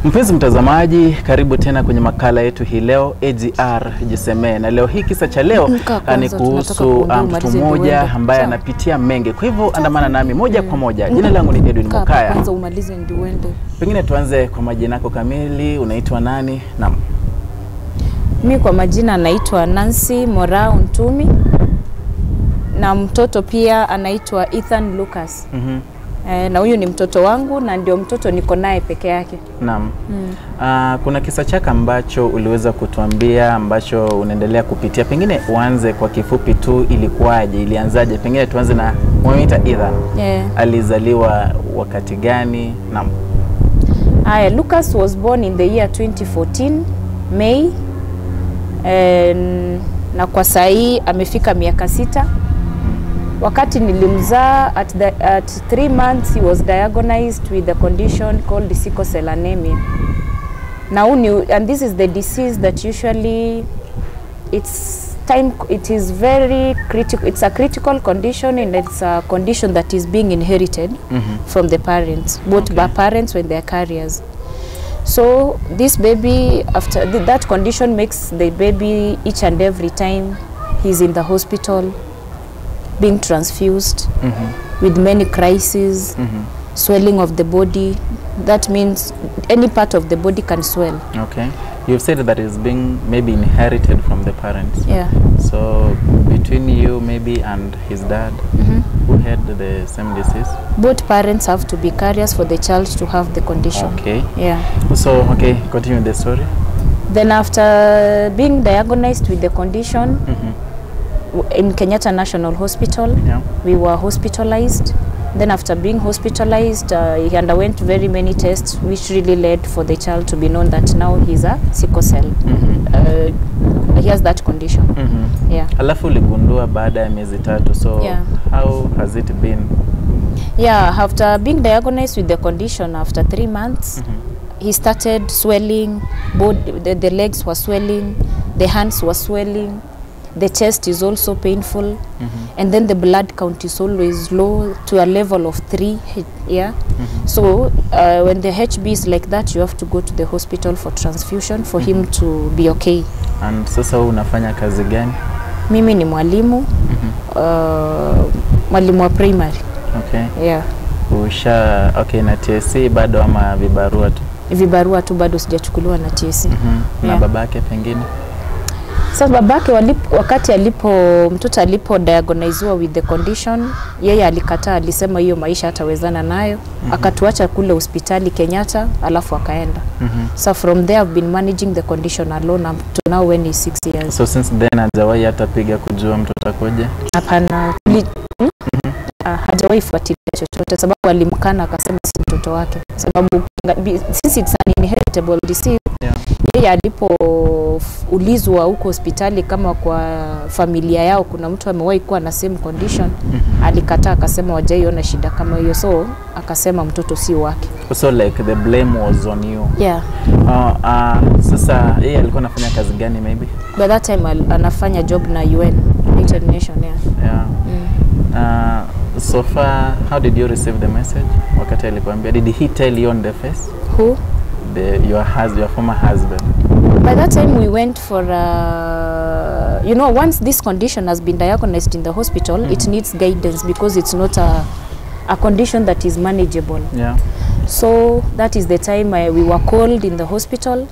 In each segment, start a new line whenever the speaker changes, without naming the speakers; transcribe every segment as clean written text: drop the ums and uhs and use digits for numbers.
Mpenzi mtazamaji, karibu tena kwenye makala yetu hii leo AGR Jisemee. Na leo hii kisa cha leo ni kuhusu mtoto mmoja ambaye anapitia mengi. Kwa hivyo andamana nami moja kwa moja. Jina langu ni Edwin Mokaya.
Kwanza umalize ndio uende.
Pengine tuanze kwa majina yako kamili, unaitwa nani? Naam.
Mimi kwa majina naitwa Nancy Morao Ntumi. Na mtoto pia anaitwa Ethan Lucas. Na huyu ni mtoto wangu na ndio mtoto niko naye peke yake.
Naam. Kuna kisa chako ambacho uliweza kutuambia ambacho unaendelea kupitia. Pengine uanze kwa kifupi tu, ilikuwaje, ilianzaje? Pengine tuanze na umemuita Ethan.
Yeah.
Alizaliwa wakati gani? Naam.
Aya, Lucas was born in the year 2014 May. Na kwa sahi amefika miaka 6. Wakati nilimzaa at 3 months he was diagnosed with a condition called sickle cell anemia. Now, and this is the disease that usually it is very critical. It's a critical condition, and it's a condition that is being inherited from the parents, both by parents when they are carriers. So this baby, after that condition makes the baby each and every time he's in the hospital being transfused with many crises, swelling of the body. That means any part of the body can swell.
Okay. You've said that it's being maybe inherited from the parents.
Yeah.
So between you maybe and his dad, who had the same disease?
Both parents have to be carriers for the child to have the condition.
Okay.
Yeah.
So, okay, continue the story.
Then after being diagnosed with the condition, in Kenyatta National Hospital, we were hospitalized. Then after being hospitalized, he underwent very many tests, which really led for the child to be known that now he's a sickle cell. He has that condition. Yeah.
Alafu uligundua baada ya miezi 3, so how has it been?
Yeah, after being diagnosed with the condition, after 3 months, he started swelling, both the legs were swelling, the hands were swelling, the chest is also painful, and then the blood count is always low to a level of 3. Yeah. So when the HB is like that, you have to go to the hospital for transfusion for him to be okay.
And sasa unafanya kazi gani?
Mimi ni mwalimu, mwalimu wa primary.
Okay.
Yeah.
Usha, okay, na TSC bado ama vibarua tu?
Vibarua tu bado sijachukuliwa na TSC.
Na babake pengine?
Sasa babake wakati mtoto alipo diagnosewa with the condition, yeye alikataa, alisema hiyo maisha hatawezana nayo. Akatuacha kule hospitali Kenyatta, alafu akaenda. So from there I've been managing the condition alone up to now when he's 6 years.
So since then hajawahi hata piga kujua mtoto akoje?
Hapana. Hajawahi fuatilia chochote sababu alimkana akasema si mtoto wake. Sababu since it's an inheritable disease, yeye alipoulizwa huko hospitali kama kwa familia yao kuna mtu amewahi kuwa na same condition, alikataa akasema hawajaiona shida kama hiyo, so akasema mtoto si wake.
So like the blame was on you.
Yeah.
Sasa yeye alikuwa anafanya kazi gani maybe?
By that time anafanya job na UN, United Nations, yeah.
Yeah. So far, how did you receive the message? Wakati alikwambia, did he tell you on the face?
Who?
Your former husband.
By that time we went for, you know, once this condition has been diagnosed in the hospital, it needs guidance because it's not a condition that is manageable.
Yeah.
So that is the time we were called in the hospital.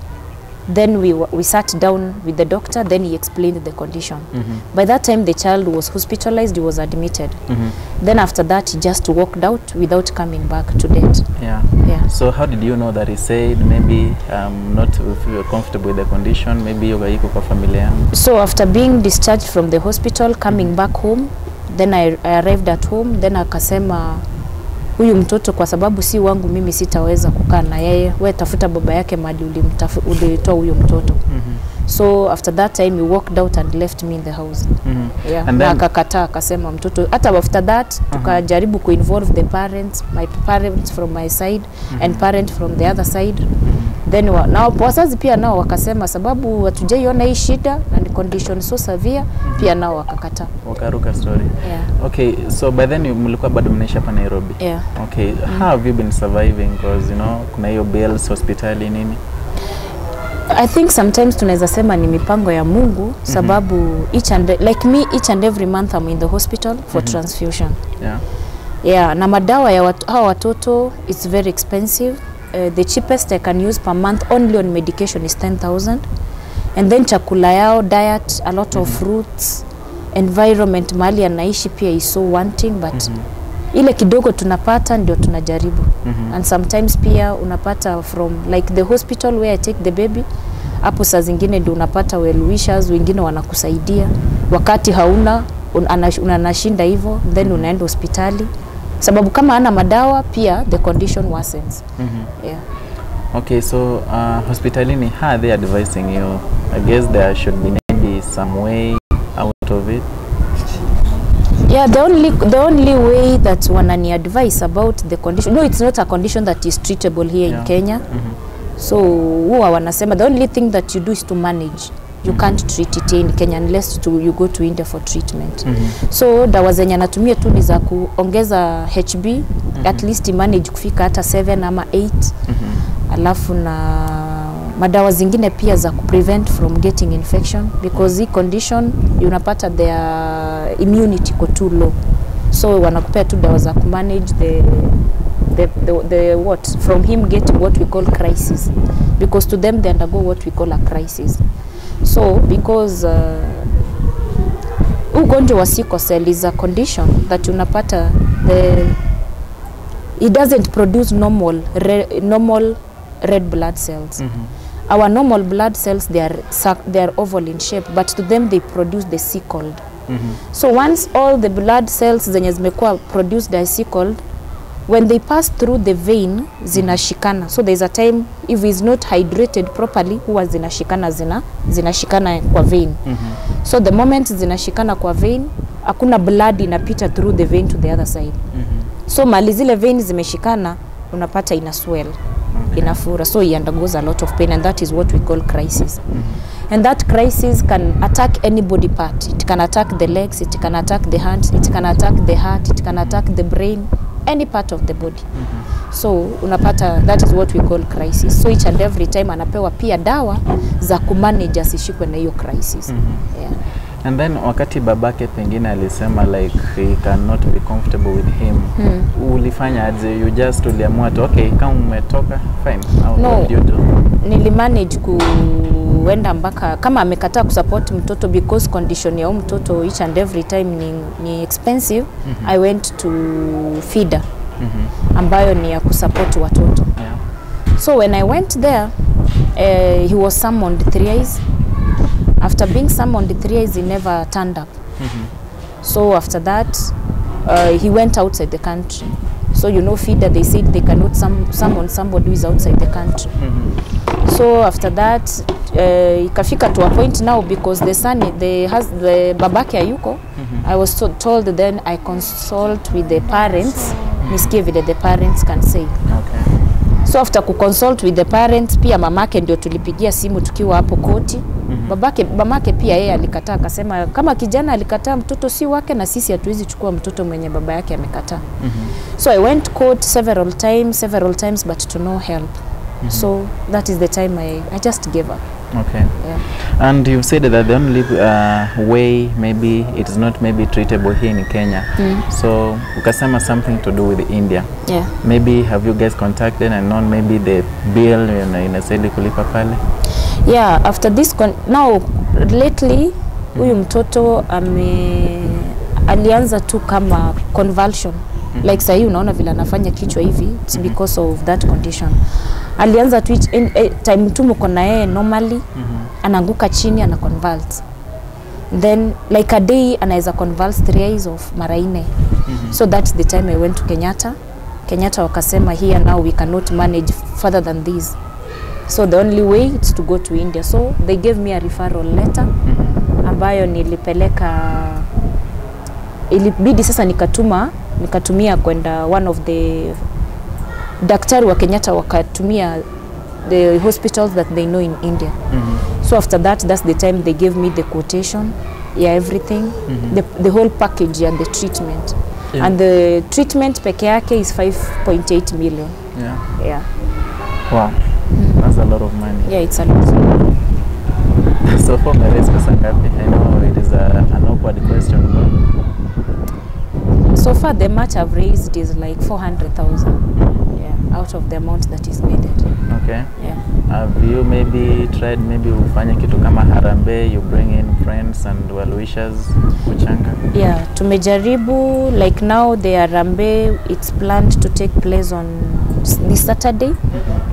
Then we sat down with the doctor, then he explained the condition. By that time the child was hospitalized, he was admitted. Then after that he just walked out without coming back to date.
Yeah.
Yeah.
So how did you know that he said maybe not if you were comfortable with the condition, maybe you were kwa familia?
So after being discharged from the hospital, coming back home, then I arrived at home, then akasema huyu mtoto kwa sababu si wangu mimi sitaweza kukaa na yeye, wewe tafuta baba yake mahali ulitoa huyo mtoto. So after that time he walked out and left me in the house. Yeah. And then akakataa akasema mtoto, hata after that tukajaribu ku involve the parents, my parents from my side and parent from the other side. Then nao wazazi pia nao wakasema sababu hatujaiona hii shida na ni condition so severe, pia nao wakakataa.
Wakaruka story.
Yeah.
Okay, so by then mlikuwa bado mnaishi hapa Nairobi.
Yeah.
Okay, how have you been surviving, because you know kuna hiyo bills, hospitali, nini?
I think sometimes tunaweza sema ni mipango ya Mungu, sababu each and like me each and every month I'm in the hospital for transfusion.
Yeah.
Yeah, na madawa ya hawa watoto it's very expensive. The cheapest I can use per month only on medication is 10,000. And then chakula yao, diet, a lot of fruits, environment mahali anaishi pia is so wanting, but ile kidogo tunapata ndio tunajaribu. And sometimes pia unapata from like the hospital where I take the baby, hapo saa zingine ndio unapata well wishers, wengine wanakusaidia. Wakati hauna unanashinda hivyo, then unaenda hospitali. Sababu kama ana madawa pia the condition worsens. Yeah.
Okay, so hospitalini, how are they advising you? I guess there should be maybe some way out of it.
Yeah, the only way that wanani advise about the condition, no, it's not a condition that is treatable here in Kenya. So huwa wanasema the only thing that you do is to manage. You can't treat it in Kenya unless you go to India for treatment. So dawa zenye anatumia tu ni za kuongeza HB, at least manage kufika hata 7 ama 8. Alafu na madawa zingine pia za kuprevent from getting infection, because hii condition unapata their immunity iko too low. So wanakupea tu dawa za kumanage the what from him getting what we call crisis, because to them they undergo what we call a crisis. So because ugonjwa wa sickle cell is a condition that unapata it doesn't produce normal red blood cells. Our normal blood cells, they are oval in shape, but to them they produce the sickled. So once all the blood cells zenye zimekuwa produced are sickled, when they pass through the vein zinashikana. So there's a time if it's not hydrated properly huwa zinashikana zinashikana kwa vein. So the moment zinashikana kwa vein, hakuna blood inapita through the vein to the other side. So mali zile vein zimeshikana unapata ina swell. Inafura. So he undergoes a lot of pain, and that is what we call crisis. And that crisis can attack any body part. It can attack the legs, it can attack the hands, it can attack the heart, it can attack the brain, any part of the body. So unapata that is what we call crisis. So each and every time anapewa pia dawa za kumanage asishikwe na hiyo crisis. Yeah.
And then wakati babake pengine alisema like he cannot be comfortable with him, ulifanya aje? You just uliamua tu okay, kama umetoka fine.
No,
what did you do?
Nilimanage kuenda mpaka kama amekataa kusupport mtoto, because condition ya mtoto each and every time ni expensive. I went to FIDA, ambayo ni ya kusupport watoto.
Yeah.
So when I went there, he was summoned 3 years. After being summoned 3 years, he never turned up. So after that, he went outside the country. So you know FIDA, they said they cannot summon somebody who is outside the country. So after that, ikafika to a point now, because the son, the babake hayuko, I was told then I consult with the parents, nisikie vile the parents can say.
Okay.
So after kuconsult with the parents, pia mamake ndio tulipigia simu tukiwa hapo koti. Mamake pia yeye alikataa, akasema kama kijana alikataa mtoto si wake, na sisi hatuwezi chukua mtoto mwenye baba yake amekataa. So I went court several times, but to no help. So that is the time I just gave up.
Okay.
Yeah.
And you've said that the only way maybe it is not maybe treatable here in Kenya. So ukasema something to do with India.
Yeah.
Maybe have you guys contacted and known maybe the bill inastahili kulipa pale?
Yeah, after this now lately huyu mtoto alianza tu kama convulsion. Like sahi unaona vile anafanya kichwa hivi, it's because of that condition. Alianza tu time tu mko na yeye normally, anaanguka chini ana convulse. Then like a day anaweza convulse 3 days of mara 4. So that's the time I went to Kenyatta. Kenyatta wakasema here now we cannot manage further than this. So the only way is to go to India. So they gave me a referral letter ambayo nilipeleka, ilibidi sasa nikatumia kwenda one of the daktari wa Kenyatta, wakatumia the hospitals that they know in India. So after that, that's the time they gave me the quotation, yeah, everything, the whole package and the treatment.
Yeah.
And the treatment peke yake is 5.8 million.
Yeah.
Yeah.
Wow. That's a lot of money.
Yeah, it's a lot.
So far umeraise pesa ngapi? I know it is an awkward question, but
so far the much I've raised is like 400,000. Yeah, out of the amount that is needed.
Okay.
Yeah.
Have you maybe tried maybe ufanye kitu kama harambee, you bring in friends and well wishers kuchanga?
Yeah, tumejaribu. Like now the harambee, it's planned to take place on this Saturday.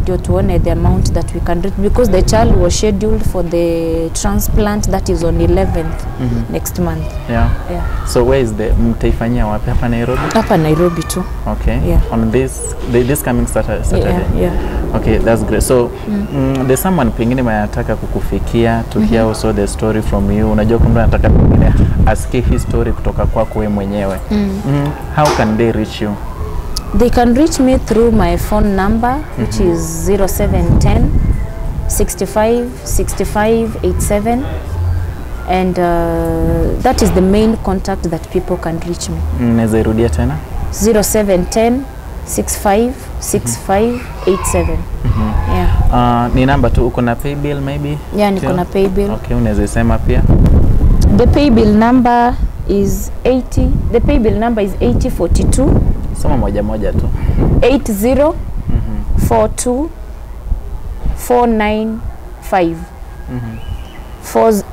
Ndio tuone the amount that we can reach, because the child was scheduled for the transplant that is on 11th next month.
Yeah.
Yeah.
So where is the mtaifanyia wapi, hapa Nairobi?
Hapa Nairobi tu.
Okay.
Yeah.
On this coming Saturday.
Yeah, yeah.
Okay, that's great. So there's someone pengine anataka kukufikia to hear also the story from you. Unajua kumbe anataka pengine asikie hii story kutoka kwako wewe mwenyewe. How can they reach you?
They can reach me through my phone number, which is 0710 65 65 87, and that is the main contact that people can reach me.
Naweza irudia tena?
0710 65 65 87. Yeah.
Ni namba tu, uko na paybill maybe?
Yeah, niko na paybill.
Okay, unaweza sema pia.
The paybill number is 80. The paybill number is 8042.
Soma moja moja tu.
80 42 495.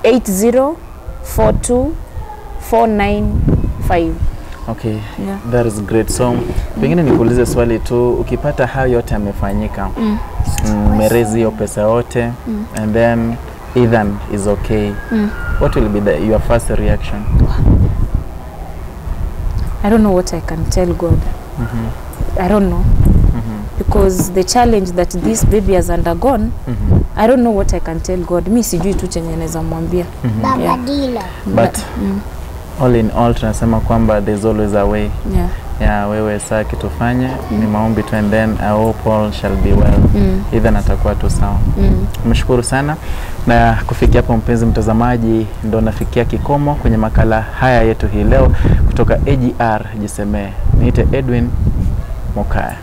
80 42 495.
Okay.
Yeah.
That is great. So pengine nikuulize swali tu, ukipata hayo yote yamefanyika, merezi hiyo pesa yote, and then Ethan is okay, what will be your first reaction?
I don't know what I can tell God. I don't know. Because the challenge that this baby has undergone, I don't know what I can tell God. Mi sijui tu chenye naweza mwambia.
Baba Dila.
But all in all tunasema kwamba there's always a way.
Yeah.
Yeah, wewe saa kitufanye ni maombi tu, and then I hope all shall be well. Ethan atakuwa tu sawa. Mshukuru sana. Na kufikia hapo mpenzi mtazamaji, ndo nafikia kikomo kwenye makala haya yetu hii leo kutoka AGR Jisemee. Niite Edwin Mokaya.